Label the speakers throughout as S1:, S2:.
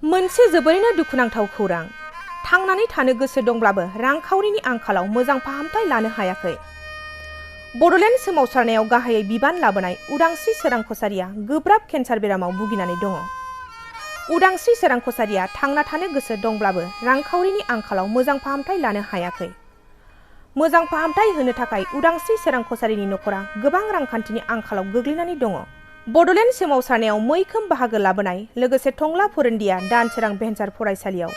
S1: मोनसे जोबोरैनो दुखुनांथाव खौरां। थांनानै थानो गोसो दंब्लाबो रांखावरिनि आंखालाव मोजां फाहामथाय लानो हायाखै। बड'लेण्ड सोमावसारनायाव गाहायै बिबान लाबोनाय उदांस्रि सोरां कसारिया गोब्राब केन्सार बेरामाव भुगिनानै दङ। उदांस्रि सोरां कसारिया थांना थानो गोसो दंब्लाबो रांखावरिनि आंखालाव मोजां फाहामथाय लानो हायाखै। मोजां फाहामथाय होनो थाखाय उदांस्रि सोरां कसारिनि नखरा गोबां रांखान्थिनि आंखालाव गोग्लैनानै दङ। बड'लेण्ड सोमावसारनायाव मैखोम बाहागो लाबोनाय लोगोसे टंला फोरोंदिया दानसोरां भेन्सार फरायसालियाव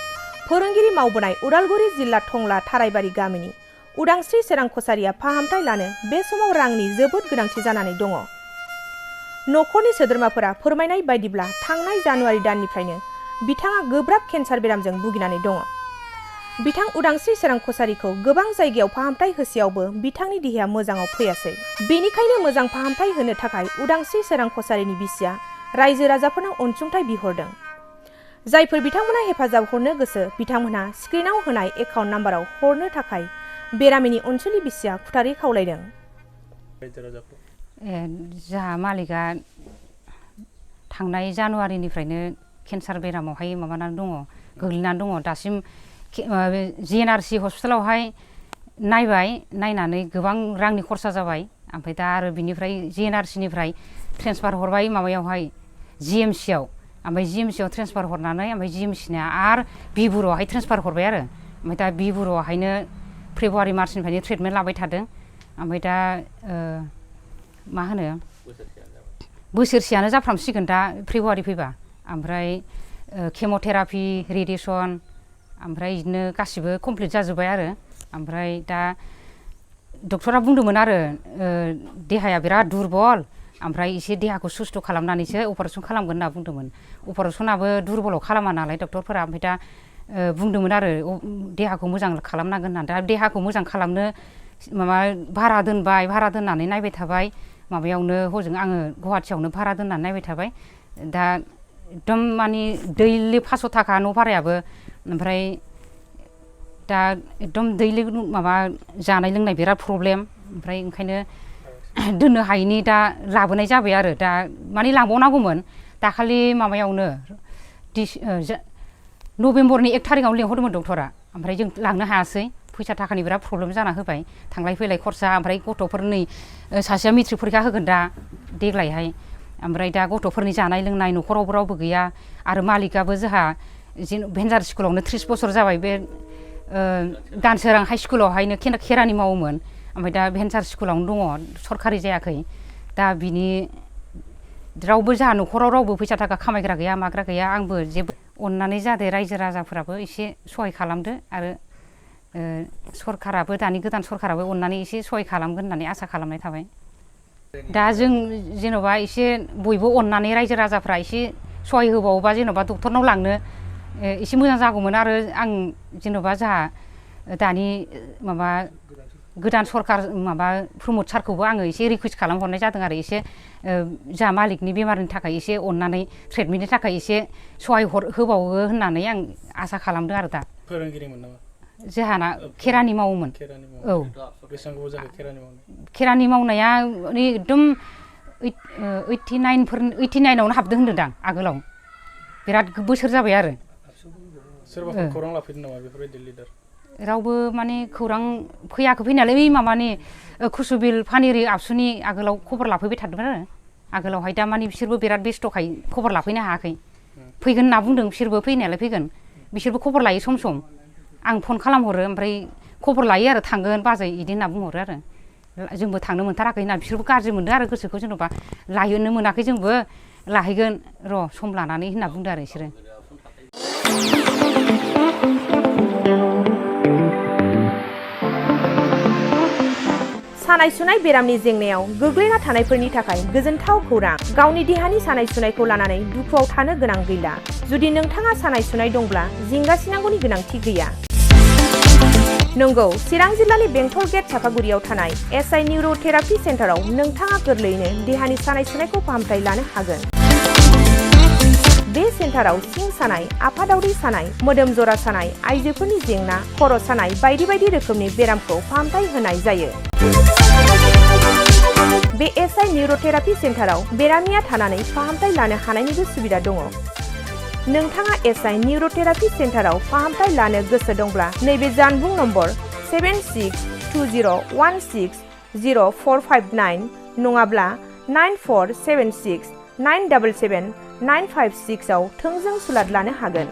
S1: फोरोंगिरि मावबोनाय उदालगुरि जिल्ला टंला थारायबारि गामिनि उदांस्रि सोरां कसारिया फाहामथाय लानो बे समाव रांनि जोबोद गोनांथि जानानै दङ। नखरनि सोद्रोमाफोरा फोरमायनाय बायदिब्ला थांनाय जानुवारि दाननिफ्रायनो बिथाङा गोब्राब केन्सार बेरामजों भुगिनानै दङ। बिथां उदांस्रि सोरां कसारिखौ गोबां जायगायाव फाहामथाय होसेयावबो बिथांनि देहाया मोजाङाव फैयासै। बेनिखायनो मोजां फाहामथाय होनो थाखाय उदांस्रि सोरां कसारिनि बिसिया रायजो राजाफोरनाव अनसुंथाइ बिहरदों। जायफोर बिथांमोना हेफाजाब हरनो गोसो बिथांमोनहा स्क्रिनाव होनाय एकाउन्ट नाम्बाराव हरनो थाखाय बेरामिनि अनसुलि बिसिया खुथारै खावलायदों।
S2: जोंहा मालिकआ थांनाय जानुवारिनिफ्रायनो केन्सार बेरामावहाय माबानानै दङ, गोग्लैनानै दङ। दासिम GNRC हस्पिटालावहाय नायनानै गोबां रांनि खरसा जाबाय। ओमफ्राय दा आरो बिनिफ्राय GNRCनिफ्राय ट्रेन्सफार हरबाय माबायावहाय GMCआव, ओमफ्राय GMCआव ट्रेन्सफार हरनानै ओमफ्राय GMCना आरो बिबुरुआवहाय ट्रेन्सफार हरबाय आरो। ओमफ्राय दा बिबुरुआवहायनो फेब्रुवारि मार्चनिफ्रायनो ट्रिटमेन्ट लाबाय थादों। ओमफ्राय दा मा होनो बोसोरसेयानो जाफ्रामसिगोन दा फेब्रुवारि फैबा। ओमफ्राय केम'थेरापि, रेडिएसन, ओमफ्राय बिदिनो गासिबो कमप्लिट जाजोब्बाय आरो। ओमफ्राय दा डक्टरा बुंदोंमोन आरो देहाया बिराद दुरबल, ओमफ्राय एसे देहाखौ सुस्थ' खालामनानैसो अपारेसन खालामगोन होनना बुंदोंमोन। अपारेसनाबो दुरबलाव खालामा नालाय डक्टरफोरा। ओमफ्राय दा बुंदोंमोन आरो देहाखौ मोजां खालामनांगोन होननानै। दा देहाखौ मोजां खालामनो माबा भारा दोननानै नायबाय थाबाय माबायावनो, हजों आङो गुवाहाटियावनो भारा दोननानै नायबाय थाबाय। दा एकदम माने दैलि 500 थाखा न' भारायाबो। ओमफ्राय दा एकदम दैलि माबा जानाय लोंनाय बिराद प्रब्लेम। ओमफ्राय ओंखायनो दोननो हायैनि दा लाबोनाय जाबाय आरो। दा माने लांबावनांगौमोन दाखालि माबायावनो नभेम्बरनि 1 थारिखआवनो लिंहरदोंमोन डक्टरा। ओमफ्राय जों लांनो हायासै, फैसा थाखानि बिराद प्रब्लेम जाना होबाय, थांलाय फैलाय खरसा। ओमफ्राय गथ'फोरनि सासेया मेट्रिक फरिखा होगोन दा देग्लायहाय। ओमफ्राय दा गथ'फोरनि जानाय लोंनाय न'खरावबो रावबो गैया। आरो मालिकआबो जोंहा भेन्सार स्कुलावनो 30 बोसोर जाबाय, बे दानसोरां हाइ स्कुलावहायनो खेरानि मावोमोन। ओमफ्राय दा भेन्सार स्कुलावनो दङ, सरकारि जायाखै। दा बिनि रावबो जोंहा न'खराव रावबो फैसा थाखा खामायग्रा गैया, माग्रा गैया। आंबो जेबो अननानै जादो रायजो राजाफोराबो एसे सहाय खालामदो। आरो सरकाराबो, दानि गोदान सरकाराबो अननानै एसे सहाय खालामगोन होननानै आसा खालामनाय थाबाय। दा जों जेन'बा एसे बयबो अननानै रायजो राजाफ्रा एसे सहाय होबावोबा जेन'बा डक्टरनाव लांनो एसे मोजां जागौमोन। आरो आं जेन'बा जोंहा दानि माबा गोदान सरकार माबा प्रमद सारखौबो आङो एसे रिकुवेस्ट खालामहरनाय जादों आरो। एसे जोंहा मालिकनि बेमारनि थाखाय एसे अननानै ट्रिटमेन्टनि थाखाय एसे सहाय होबावो होननानै आं आसा खालामदों आरो। दा
S3: फोरोंगिरिमोन नामा?
S2: जोंहाना खेरानि मावोमोन। औ,
S3: बेसेबां गोबाव जाखो खेरानि मावनाय?
S2: खेरानि मावनाया एकदम 89आवनो हाबदों होनदोंदां आगोलाव। बिराद बोसोर जाबाय आरो।
S3: सोरबाफोर खौरां लाफैदों नामा बेफोरबायदि लिडार?
S2: रावबो माने खौरां फैयाखै फैनायालाय। बै माबानि कुसुबिल पानेरि आबसुनि आगोलाव खबर लाफैबाय थादोंमोन आरो आगोलावहाय। दा माने बिसोरबो बिराद बेस्थ'खाय खबर लाफैनो हायाखै। फैगोन होनना बुंदों बिसोरबो, फैनायालाय फैगोन। बिसोरबो खबर लायो सम सम, आं फन खालामहरो। ओमफ्राय खबर लायो आरो, थांगोन बाजै बिदि होनना बुंहरो आरो। जोंबो थांनो मोनथाराखै होनना बिसोरबो गाज्रि मोनदों आरो गोसोखौ, जेन'बा लाहैनो मोनाखै जोंबो, लाहैगोन र' सम लानानै होनना बुंदों आरो बिसोरो।
S1: सानाय सुनाय बेरामनि जेंनायाव गोग्लैना थानायफोरनि थाखाय गोजोनथाव खौरां। गावनि देहानि सानाय सुनायखौ लानानै दुखुआव थानो गोनां गैला। जुदि नोंथाङा सानाय सुनाय दंब्ला जिंगासिनांगौनि गोनांथि गैया। नंगौ, चिरां जिल्लानि बेंटल गेट चापागुरियाव थानाय SI निउर'थेरापि सेन्टाराव नोंथाङा गोरलैयैनो देहानि सानाय सुनायखौ फाहामथाय लानो हागोन। बे सेन्टाराव सिं सानाय, आफादावरि सानाय, मोदोम जरा सानाय, आइजोफोरनि जेंना, खर' सानाय बायदि बायदि रोखोमनि बेरामखौ फाहामथाय होनाय जायो। बे SI निउर'थेरापि सेन्टाराव बेरामिया थानानै फाहामथाय लानो हानायनिबो सुबिदा दङ। नोंथाङा एसआइ निउर'थेरापि सेन्टाराव फाहामथाय लानो गोसो दंब्ला नैबे जानबुं नम्बर 7620160459 नङाब्ला 9476977956 आव थोंजों सुलाद लानो हागोन।